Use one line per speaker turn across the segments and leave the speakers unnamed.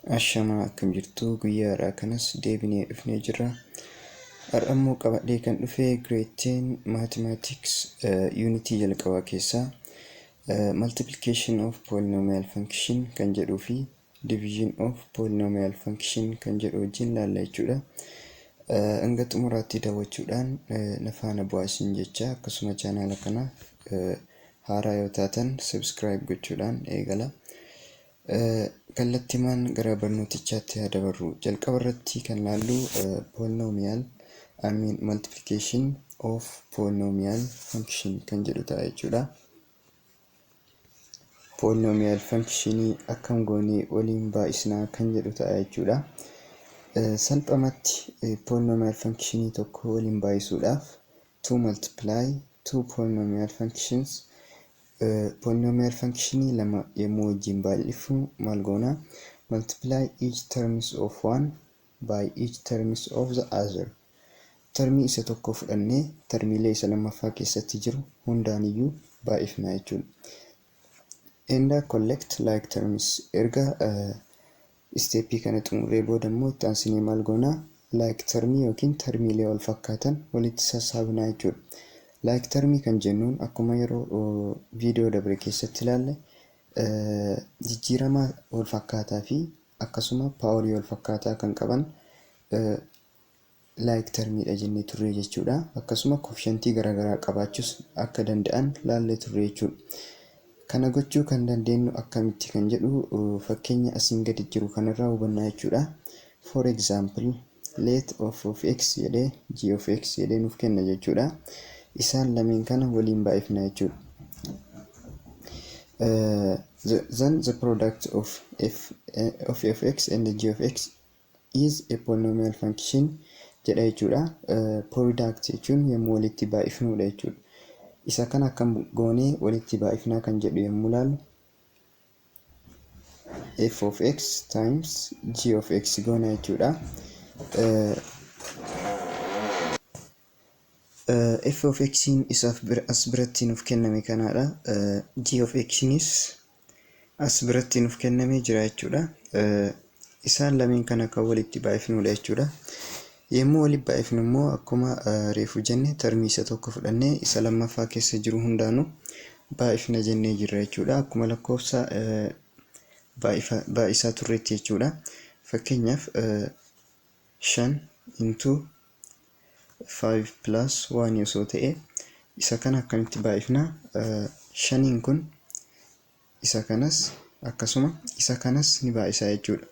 Ashamaa, akkam jirtu? Guyyaa har'aa kanas deebinee dhufnee jirra. Har'a immoo qabadhee kan dhufe Grade 10 Mathematics Unitii jalqabaa keessaa Multiplication of Polynomial Function kan jedhuu fi Division of Polynomial Function kan jedhu wajjin laalla jechuudha. Hanga xumuraatti daawwachuudhaan na faana bu'aa isin jecha, akkasuma chaanaala kana haaraa yoo taatan subscribe gochuudhaan eegala. Kallattimaan gara barnootichaatti haa dabarru. Jalqaba irratti kan laallu polynomial, I mean, multiplication of polynomial function kan jedhu ta'a jechuudha. Polynomial functionii akkam goonee waliin baay'isnaa kan jedhu ta'a jechuudha. Salphumatti polynomial functionii tokko waliin baay'isuudhaaf, to multiply two polynomial functions, polynomial functionii lama yommuu wajjin baay'ifnu maal goona? Multiply each terms of one by each terms of the other. Termii isa tokko fudhannee termiilee isa lammaffaa keessatti jiru hundaaniyyuu baay'ifna jechuudha. And collect like terms. Erga stepii kana xumurree booda immoo itti aansinee maal goona? Like termii yookiin termiilee wal fakkaatan walitti sassaabnaa jechuudha. Like termii kan jennuun akkuma yeroo viidiyoo dabre keessatti ilaalle jijjiirama wal fakkaataa fi akkasuma powerii wal fakkaataa kan qaban like termiidha jennee turre jechuudha. Akkasuma coefficientii garaagaraa qabaachuus akka danda'an laallee turre jechuudha. Kana gochuu kan dandeenyu akkamitti kan jedhu fakkeenya asiin gadi jiru kanarraa hubannaa jechuudha. For example, let f of x jedhee g of x jedhee nuuf kenna jechuudha. Isaan lameen kana waliin baay'ifna jechuudha. Then the product of f x and g of x is a polynomial function jedha jechuudha. Product jechuun yommuu walitti baay'ifnudha jechuudha. Isa kana akkam goonee walitti baay'ifnaa kan jedhu yommuu ilaallu, f of x times g of x goona jechuudha. F of x isaaf as biratti nuuf kenname kanaadha. G of xnis as biratti nuuf kennamee jira jechuudha. Isaan lameen kana kan walitti baay'ifnudha jechuudha. Yommuu walitti baay'ifnu immoo akkuma reefu jenne termii isa tokko fudhannee isa lammaffaa keessa jiru hundaanuu baay'ifna jennee jirra jechuudha. Akkuma lakkoofsa baay'isaa turreetti jechuudha. Fakkeenyaaf, 5 into 5 plus 1 osoo ta'e, isa kana akkamitti baay'ifna? Shaniin kun isa kanas akkasuma isa kanas ni baay'isa jechuudha.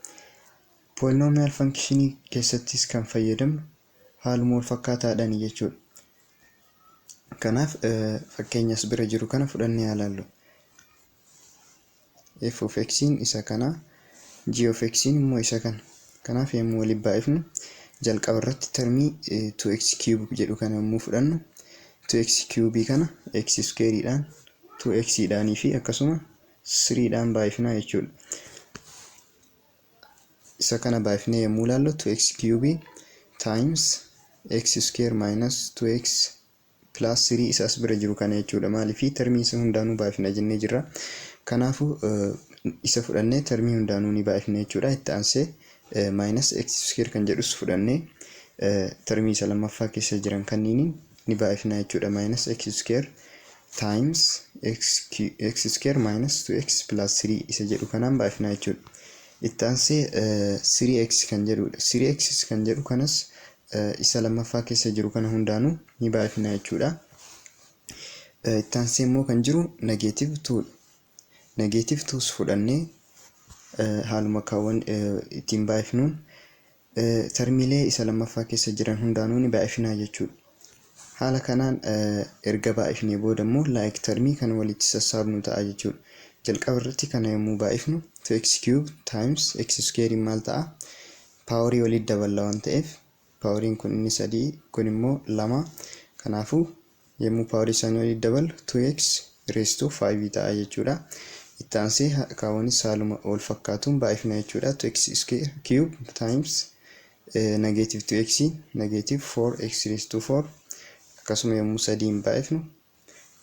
Polynomial functionii keessattis kan fayyadamnu haaluma wal fakkaataadhaan jechuudha. Kanaaf fakkeenya as bira jiru kana fudhannee haa ilaallu. F of x isa kana, g of x immoo isa kana. Kanaaf yommuu walitti baay'ifnu, jalqaba irratti termii 2x cube jedhu kana yommuu fudhannu, 2x cube kana x squareedhaan, 2x dhaanii fi akkasuma 3 dhaan baay'ifna jechuudha. Isa kana baay'ifnee yommuu ilaallu, 2x cube times x square minus 2x plus 3 isa as bira jiru kana jechuudha. Maaliif? Termii isa hundaanuu baay'ifna jennee jirra. Kanaafuu isa fudhannee termii hundaanuu ni baay'ifna jechuudha. Itti aansee minus x square kan jedhus fudhannee termii isa lammaffaa keessa jiran kanniiniin ni baay'ifna jechuudha. Minus x square times x square minus 2x plus 3 isa jedhu kanaan baay'ifna jechuudha. Itti aansee 3x kan jedhudha. 3x kan jedhu kanas isa lammaffaa keessa jiru kana hundaanuu ni baay'ifna jechuudha. Itti aansee immoo kan jiru negative 2. Negative 2s fudhannee haaluma kaawwan ittiin baay'ifnuun termiilee isa lammaffaa keessa jiran hundaanuu ni baay'ifna jechuudha. Haala kanaan erga baay'ifnee booda immoo like termii kan walitti sassaabnu ta'a jechuudha. Jalqaba irratti kana yommuu baay'ifnu, 2x cube times x square maal ta'a? Powerii walitti daballa waan ta'eef, poweriin kun inni sadii, kun immoo lama. Kanaafuu yommuu powerii isaanii walitti daballu, 2x raised to 5 ta'a jechuudha. Itti aansee kaawwanis haaluma wal fakkaatuun baay'ifna jechuudha. 2x square cube times negative 2x, negative 4x raised to 4. Akkasuma yommuu sadiin baay'ifnu,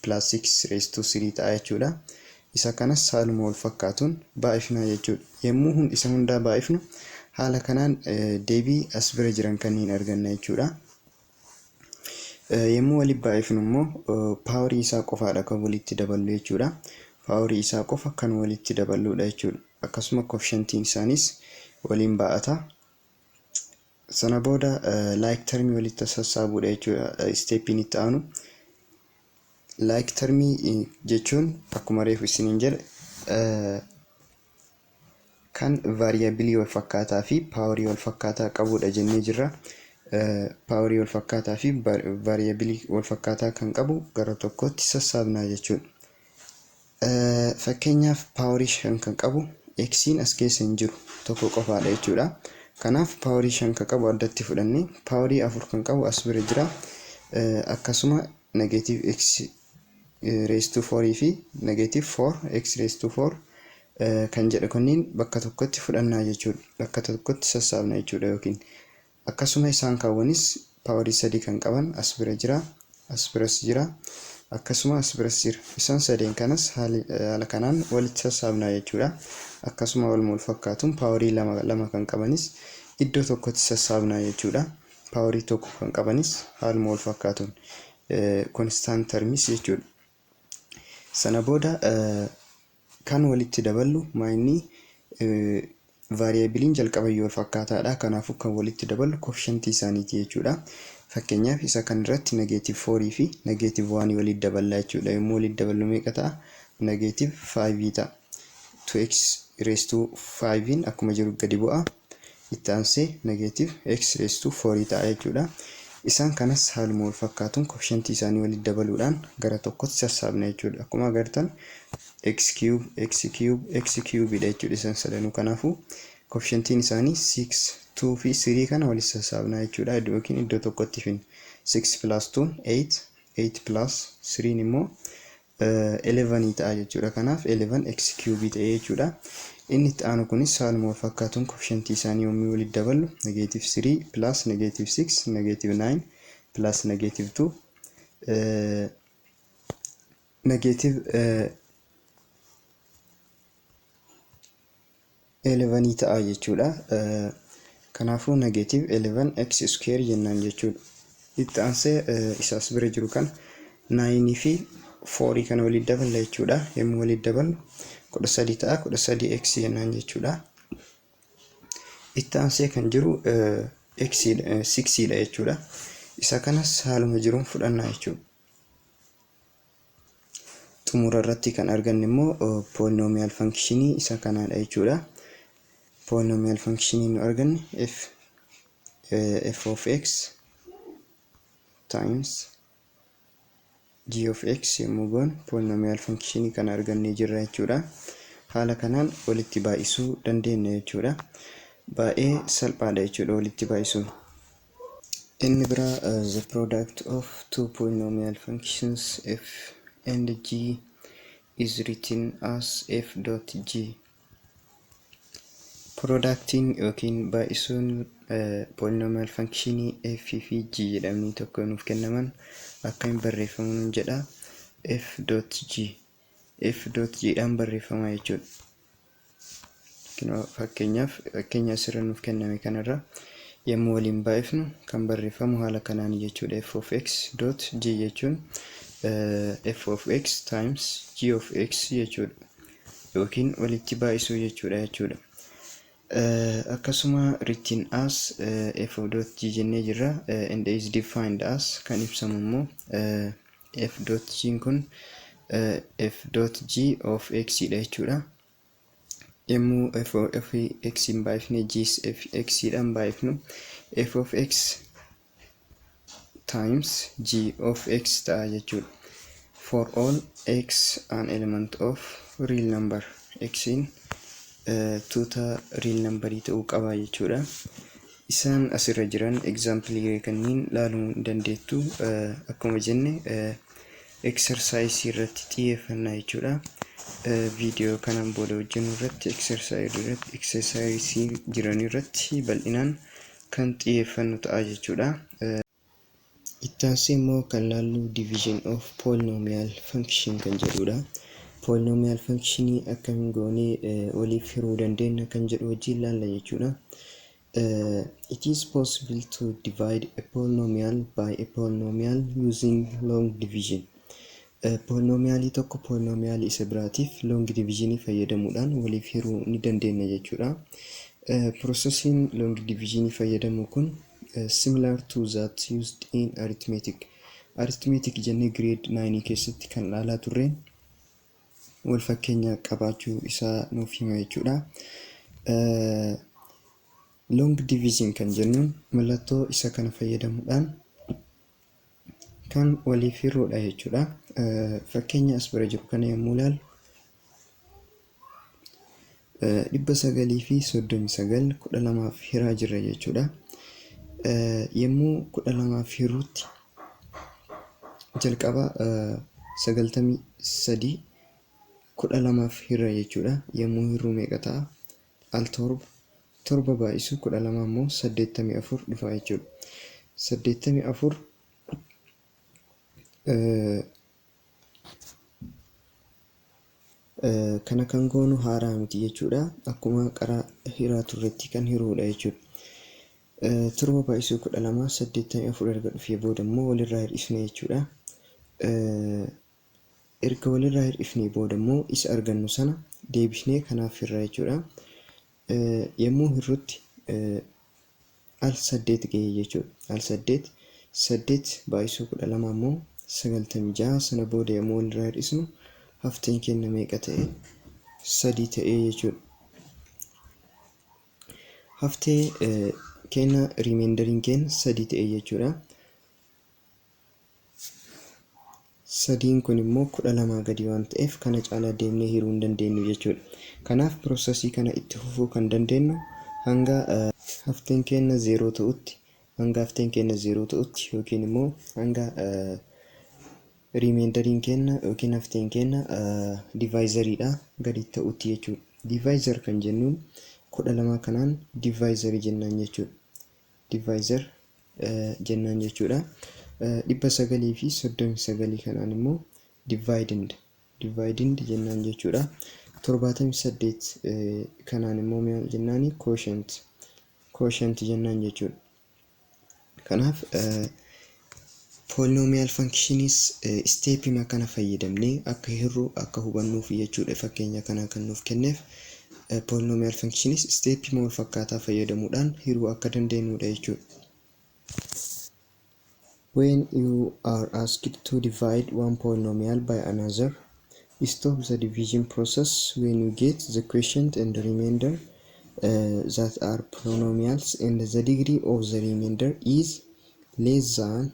plus 6 raised to 3 ta'a jechuudha. Isa kanas haaluma wal fakkaatuun baay'ifnaa jechuudha. Yommuu isa hundaa baay'ifnu, haala kanaan deebii as bira jiran kanneen arganna jechuudha. Yommuu walitti baay'ifnu immoo, powerii isaa qofaadha kan walitti daballu jechuudha. Powerii isaa qofa kan walitti daballudha jechuudha. Akkasuma coefficientiin isaanis waliin baa'ata. Sana booda like termii walitti sassaabuudha jechuudha steppiin itti aanu. Like termii jechuun, akkuma reefu isiniin jedhe, kan variableii wal fakkaataa fi powerii wal fakkaataa qabudha jennee jirra. Powerii wal fakkaataa fi variableii wal fakkaataa kan qabu gara tokkotti sassaabnaa jechuudha. Fakkeenyaaf, powerii 5 kan qabu xiin as keessa hin jiru, tokko qofaadha jechuudha. Kanaaf powerii 5 kan qabu addatti fudhannee, powerii 4 kan qabu as bira jira. Akkasuma negative x raised to 4 fi negative 4 x raised to 4 kan jedhu kunniin bakka tokkotti fudhannaa jechuudha. Bakka tokkotti sassaabna jechuudha. Yookiin akkasuma isaan kaawwanis powerii 3 kan qaban as bira jira, as biras jira, akkasuma as biras jira. Isaan sadeen kanas haala kanaan walitti sassaabnaa jechuudha. Akkasuma waluma wal fakkaatuun powerii lama lama kan qabanis iddoo tokkotti sassaabnaa jechuudha. Powerii 1 kan qabanis haaluma wal fakkaatuun constant termis jechuudha. Sana booda kan walitti daballu maayinni variableiin jalqabayyuu wal fakkaataadha. Kanaafuu kan walitti daballu coefficientii isaaniiti jechuudha. Fakkeenyaaf, isa kan irratti negative 4 fi negative 1 walitti daballaa jechuudha. Yommuu walitti daballu meeqa ta'a? Negative 5 ta'a. 2x raised to 5 akkuma jiru gadi bu'a. Itti aansee negative x raised to 4 ta'a jechuudha. Isaan kanas haaluma wal fakkaatuun coefficientii isaanii walitti dabaluudhaan gara tokkotti sassaabna jechuudha. Akkuma agartan, x cube, x cube, x cube dha jechuudha isaan sadanuu. Kanaafuu coefficientiin isaanii 6, 2 fi 3 kana walitti sassaabna jechuudha. Yookiin iddoo tokkotti finna. 6 plus 2 8, 8 plus 3 immoo 11 ta'a jechuudha. Kanaaf 11 x cube ta'e jechuudha. Inni itti aanu kunis haaluma wal fakkaatuun coefficientii isaanii yommuu walitti daballu, negative 3 plus negative 6 negative 9 plus negative 2 negative 11 ta'a jechuudha. Kanaafuu negative 11 x square jennaan jechuudha. Itti aansee isaas bira jiru kan 9 fi 4 kana walitti daballa jechuudha. Yommuu walitti daballu 13 ta'a, 13 x jennaan jechuudha. Itti aansee kan jiru x 6 dha jechuudha. Isa kanas haaluma jiruun fudhannaa jechuudha. Xumura irratti kan arganne immoo polynomial functionii isa kanaadha jechuudha. Polynomial functionii nu arganne f of x times g of x yommuu goonu, polynomial functionii kana argannee jirra jechuudha. Haala kanaan walitti baay'isuu dandeenya jechuudha. Baay'ee salphaadha jechuudha walitti baay'isuun. Inni biraa, the product of two polynomial functions f and g is written as f dot g. Productiin yookiin baay'isuun polynomial functionii f fi g jedhamanii tokko nuuf kennaman akkamiin barreeffamu nuun jedha. F dot g, f dot g dhaan barreeffama jechuudha. Fakkeenyaaf, fakkeenya asirra nuuf kenname kanarra yommuu waliin baay'ifnu kan barreeffamu haala kanaan jechuudha. F of x dot g jechuun f of x times g of x jechuudha. Yookiin walitti baay'isuu jechuudha. Akkasuma written as f of dot g jennee jirra, and is defined as, kan ibsamu immoo f dot g kun f dot g of x dha jechuudha. Yommuu f of x hin baay'ifne, g f x dhaan baay'ifnu, f of x times g of x ta'a jechuudha. For all x an element of real number, x in tuuta real numberii ta'uu qaba jechuudha. Isaan asirra jiran example kanneen laaluu dandeettu. Akkuma jenne, exercise irratti xiyyeeffannaa jechuudha. Viidiyoo kanaan booda hojjennu irratti exercise jiran irratti bal'inaan kan xiyyeeffannu ta'a jechuudha. Itti aansee immoo kan laallu division of polynomial function kan jedhudha. Polynomial functionii akkamiin goonee waliif hiruu dandeenya kan jedhu wajjin ilaalla jechuudha. It is possible to divide a polynomial by a polynomial using long division. Polynomialii tokko polynomialii isa biraatiif long divisionii fayyadamuudhaan waliif hiruu ni dandeenya jechuudha. Processiin long divisionii fayyadamu kun similar to that used in arithmetic. Arithmetic jennee grade 9 keessatti kan ilaalaa turreen wal fakkeenya qabaachuu isaa nuuf hima jechuudha. Long division kan jennuun mallattoo isa kana fayyadamuudhaan kan waliif hiruudha jechuudha. Fakkeenya as bira jiru kana yommuu ilaallu, 939 12f hiraa jirra jechuudha. Yommuu 12f hiruutti jalqaba 93 12f hirra jechuudha. Yommuu hirruu meeqa ta'a? Al torba, torba baay'isu 12 immoo 84 dhufa jechuudha. 84 kana kan goonu haaraa miti jechuudha. Akkuma qara hiraa turretti kan hiruudha jechuudha. 7 baay'isuu 12 84 erga dhufee booda immoo walirraa hir'isne jechuudha. Erga walirraa hir'ifnee booda immoo isa argannu sana deebisnee kanaaf hirra jechuudha. Yommuu hirrutti al saddeet ga'e jechuudha. Al saddeet, saddeet baay'isuu 12 immoo 96. Sana booda yommuu walirraa hir'isnu hafteen keenya meeqa ta'e? Sadii ta'e jechuudha. Haftee keenya, remainderiin keenya sadii ta'e jechuudha. Sadiin kun immoo 12 gadi waan ta'eef kana caalaa deemnee hiruu hin dandeenyu jechuudha. Kanaaf processii kana itti fufuu kan dandeenyu hanga hafteen keenya zeeroo ta'utti, hanga hafteen keenya zeeroo ta'utti yookiin immoo hanga remainderiin keenya yookiin hafteen keenya divisoriidha gadi ta'utti jechuudha. Divisor kan jennuun 12 kanaan divisorii jennaan jechuudha. Divisor jennaan jechuudha. 939 kanaan immoo dividend jennaan jechuudha. 78 kanaan immoo maal jennaani? Quotient jennaan jechuudha. Kanaaf polynomial functionis stepima kana fayyadamnee akka hirru akka hubannuuf jechuudha fakkeenya kana kan nuuf kenneef. Polynomial functionis stepima wal fakkaataa fayyadamuudhaan hiruu akka dandeenyudha jechuudha. When you are asked to divide one polynomial by another, stop the division process when you get the quotient and the remainder that are polynomials and the degree of the remainder is less than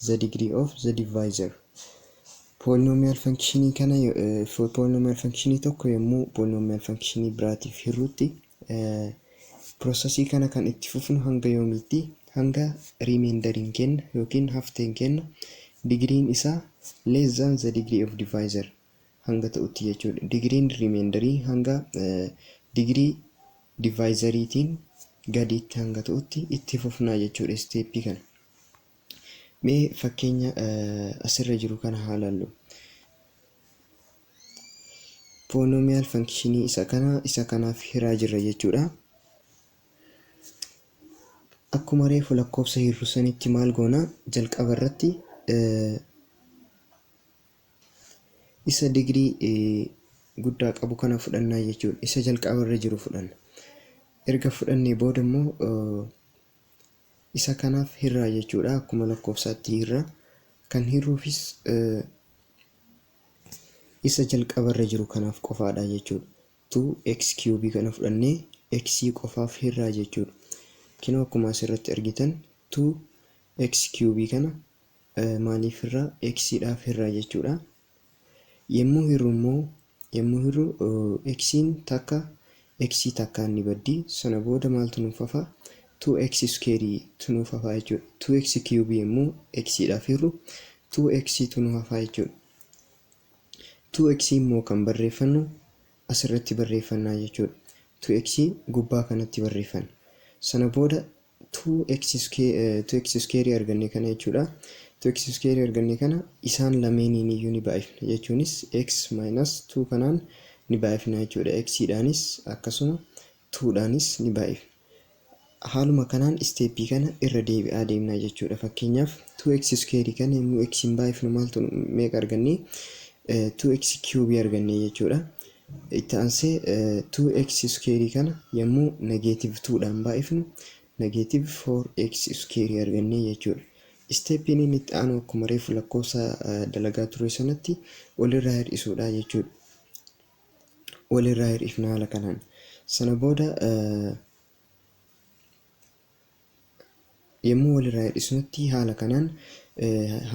the degree of the divisor. Polynomial functionii kana, polynomial functionii tokko yommuu polynomial functionii biraatiif hirrutti, processii kana kan itti fufnu hanga yoomiitti? Hanga remainderiin keenya yookiin hafteen keenya digiriin isaa less than the degree of divisor hanga ta'utti jechuudha. Digiriin remainderii hanga digirii divisoriitiin gadiitti hanga ta'utti itti fufnaa jechuudha stepii kana. Mee fakkeenya asirra jiru kana haa ilaallu. Polynomial functionii isa kana isa kanaaf hiraa jirra jechuudha. Akkuma reefu lakkoofsa hirru sanitti maal goona? Jalqaba irratti isa digirii guddaa qabu kana fudhannaa jechuudha. Isa jalqaba irra jiru fudhanna. Erga fudhannee booda immoo isa kanaaf hirraa jechuudha. Akkuma lakkoofsaatti hirra. Kan hirruufis isa jalqaba irra jiru kanaaf qofaadha jechuudha. 2x cube kana fudhannee x qofaaf hirraa jechuudha. Kinoo akkuma asirratti argitan 2x cube kana maaliif hirraa? X dhaaf hirraa jechuudha. Yommuu hirru immoo, yommuu hirru x'n takka x takkaan ni baddi. Sana booda maaltu nuuf hafa? 2x square tu nuuf hafa jechuudha. 2x cube yommuu x dhaaf hirru 2x tu nuuf hafa jechuudha. 2x immoo kan barreeffannu asirratti barreeffannaa jechuudha. 2x gubbaa kanatti barreeffanna. Sana booda 2x square arganne kana jechuudha. 2x square arganne kana isaan lameeniin iyyuu ni baay'ifna, jechuunis x minus 2 kanaan ni baay'ifna jechuudha. X dhaanis akkasuma 2 dhaanis ni baay'ifna. Haaluma kanaan stepii kana irra deebi'aa deemna jechuudha. Fakkeenyaaf, 2x square kana yommuu x hin baay'ifnu maaltu meeqa arganne? 2x cube arganne jechuudha. Itti aansee 2x square kana yommuu negative 2 dhaan baay'ifnu negative 4x square arganne jechuudha. Stepiin inni itti aanu akkuma reefu lakkoofsa dalagaa ture sanatti walirraa hir'isuudha jechuudha. Walirraa hir'ifna haala kanaan. Sana booda yommuu walirraa hir'isnutti haala kanaan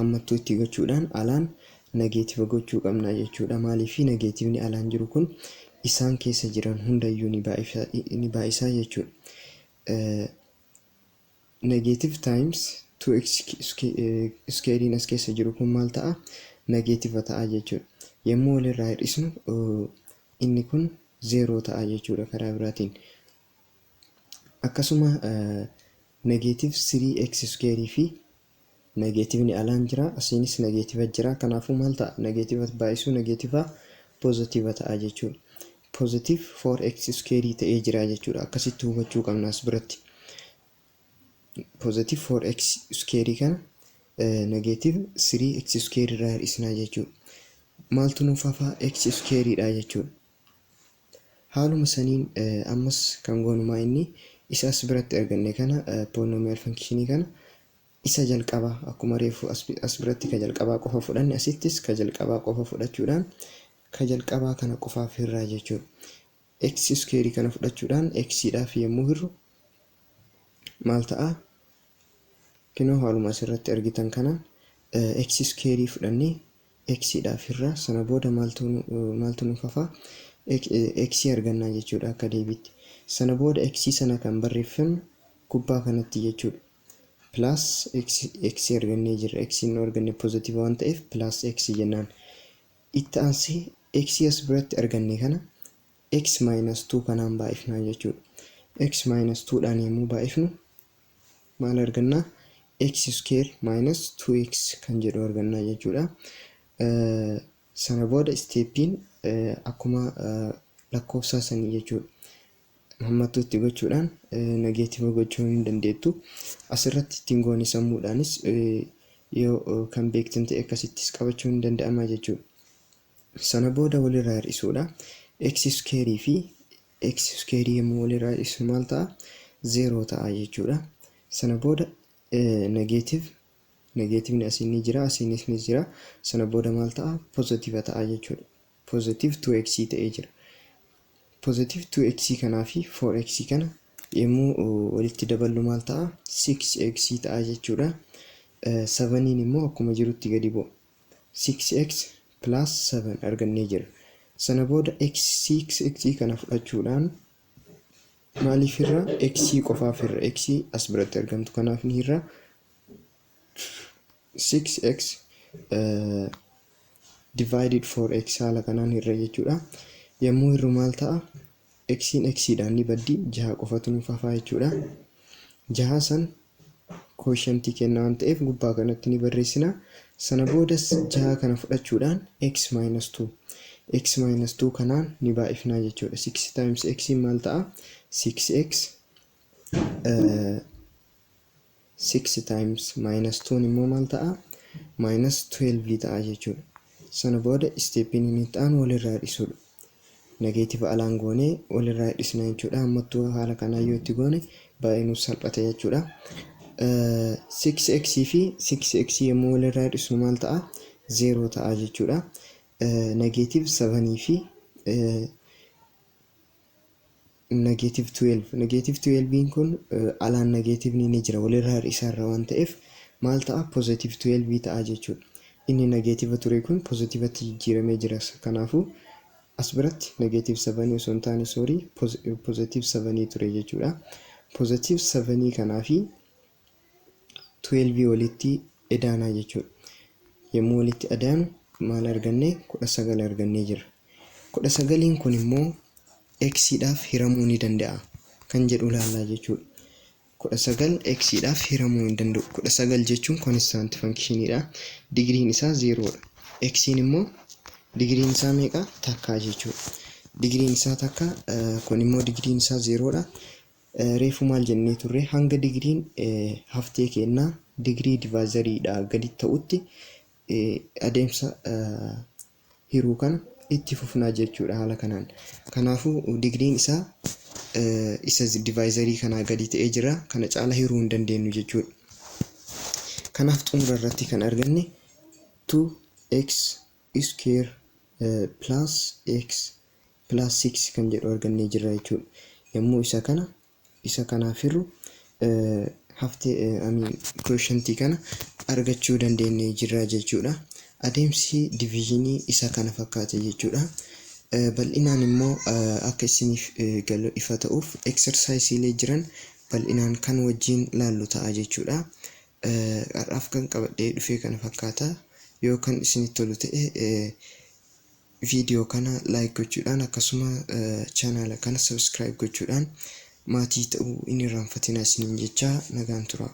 hammattuu itti gochuudhaan alaan negative gochuu qabna jechuudha. Maaliif? Negativeni alaan jiru kun isaan keessa jiran hundayyuu ni baay'isaa jechuudha. Negative times 2x squarein as keessa jiru kun maal ta'a? Negative ta'a jechuudha. Yommuu walirraa hir'isnu inni kun zeeroo ta'a jechuudha karaa biraatiin. Akkasuma negative 3x square fi negativeni alaan jira, asiinis negative jira. Kanaafuu maal ta'a? Negative baay'isuu negative positive ta'a jechuudha. Positive 4x square ta'ee jira jechuudha. Akkasitti hubachuu qabna as biratti. Positive 4x square kana negative 3x square irraa hir'isnaa jechuudha. Maaltu nuuf hafaa? X square dha jechuudha. Haaluma saniin ammas kan goonumaa inni isa as biratti arganne kana, polynomial functionii kana, isa jalqabaa akkuma reefu as biratti ka jalqabaa qofa fudhanne, asittis ka jalqabaa qofa fudhachuudhaan ka jalqabaa kana qofaaf hirraa jechuudha. X square kana fudhachuudhaan x dhaaf yommuu hirru maal ta'a? Kinoo haaluma asirratti argitan kanaan x square fudhannee x dhaaf hirraa. Sana booda maaltu nuuf hafaa? X argannaa jechuudha akka deebiitti. Sana booda x sana kan barreeffannu gubbaa kanatti jechuudha. Plus x argannee jirra. X nu arganne positive waan ta'eef plus x jennaan. Itti aansee x as biratti arganne kana x minus 2 kanaan baay'ifnaa jechuudha. X minus 2 dhaan yommuu baay'ifnu maal argannaa? X square minus 2x kan jedhu argannaa jechuudha. Sana booda stepiin akkuma lakkoofsaa sanii jechuudha. Hammattuu itti gochuudhaan negative gochuu hin dandeettu. Asirratti ittiin goone sammuudhaanis yoo kan beektan ta'e akkasittis qabachuu hin danda'ama jechuudha. Sana booda walirraa hir'isuudha. X square fi x square yommuu walirraa hir'isu maal ta'a? Zeeroo ta'a jechuudha. Sana booda negative negativeni asiin ni jira, asiinis ni jira. Sana booda maal ta'a? Positive ta'a jechuudha. Positive 2x ta'ee jira. Positive 2x kanaa fi 4x kana yommuu walitti daballu maal ta'a? 6x ta'a jechuudha. 7 immoo akkuma jirutti gadi bu'a. 6x plus 7 argannee jira. Sana booda x 6x kana fudhachuudhaan maaliif irra? X qofaaf irra, x as biratti argamtu kanaaf ni hirra. 6x divided 4x haala kanaan hirra jechuudha. Yommuu hirru maal ta'a? X'n x dhaan ni baddi, jaha qofatu nuuf hafaa jechuudha. Jaha san quotientii kenna waan ta'eef gubbaa kanatti ni barreessina. Sana boodas jaha kana fudhachuudhaan x minus 2, x minus 2 kanaan ni baay'ifnaa jechuudha. 6 times x maal ta'a? 6x. 6 times minus 2 immoo maal ta'a? Minus 12 ta'a jechuudha. Sana booda stepiin inni itti aanu walirraa hir'isuudha. Negative alaan goonee walirraa hir'isna jechuudha. Ammattuu haala kanaa yoo itti goone baay'ee nuuf salphata jechuudha. 6x fi 6x yommuu walirraa hir'isnu maal ta'a? 0 ta'a jechuudha. Negative 7 fi negative 12. Negative 12 kun alaan negativeni ni jira, walirraa hir'isaarra waan ta'eef maal ta'a? Positive 12 ta'a jechuudha. Inni negative ture kun positivetti jijjiiramee jira. Kanaafuu as biratti negative 7 osoo hin taane, sorry, positive 7 ture jechuudha. Positive 7 kanaa fi 12 walitti edaanaa jechuudha. Yommuu walitti edaanu maal arganne? 19 argannee jira. 19n kun immoo x dhaaf hiramuu ni danda'a kan jedhu ilaallaa jechuudha. 19 x dhaaf hiramuu hin danda'u. 19 jechuun constant functioniidha. Digiriin isaa zeeroodha. Xiin immoo digiriin isaa meeqa? Takkaa jechuudha. Digiriin isaa takka, kun immoo digiriin isaa zeeroodha. Reefu maal jennee turre? Hanga digiriin haftee kennaa digirii divisoriidha gadi ta'utti adeemsa hiruu kana itti fufnaa jechuudha haala kanaan. Kanaafuu digiriin isaa isa divisorii kanaa gadi ta'ee jira. Kana caala hiruu hin dandeenyu jechuudha. Kanaaf xumura irratti kan arganne 2x square plus x plus 6 kan jedhu argannee jirra jechuudha. Yommuu isa kana isa kanaaf hirru haftee, I mean, quotientii kana argachuu dandeenyee jirra jechuudha. Adeemsi divisionii isa kana fakkaata jechuudha. Bal'inaan immoo akka isiniif galu, ifa ta'uuf, exerciseiilee jiran bal'inaan kan wajjin laallu ta'a jechuudha. Har'aaf kan qabadhee dhufee kana fakkaata. Yoo kan isinitti tolu ta'e, viidiyoo kana like gochuudhaan, akkasuma chaanaala kana subscribe gochuudhaan maatii ta'uu hin irraanfatinaa isiniin jechaa, nagaan tura.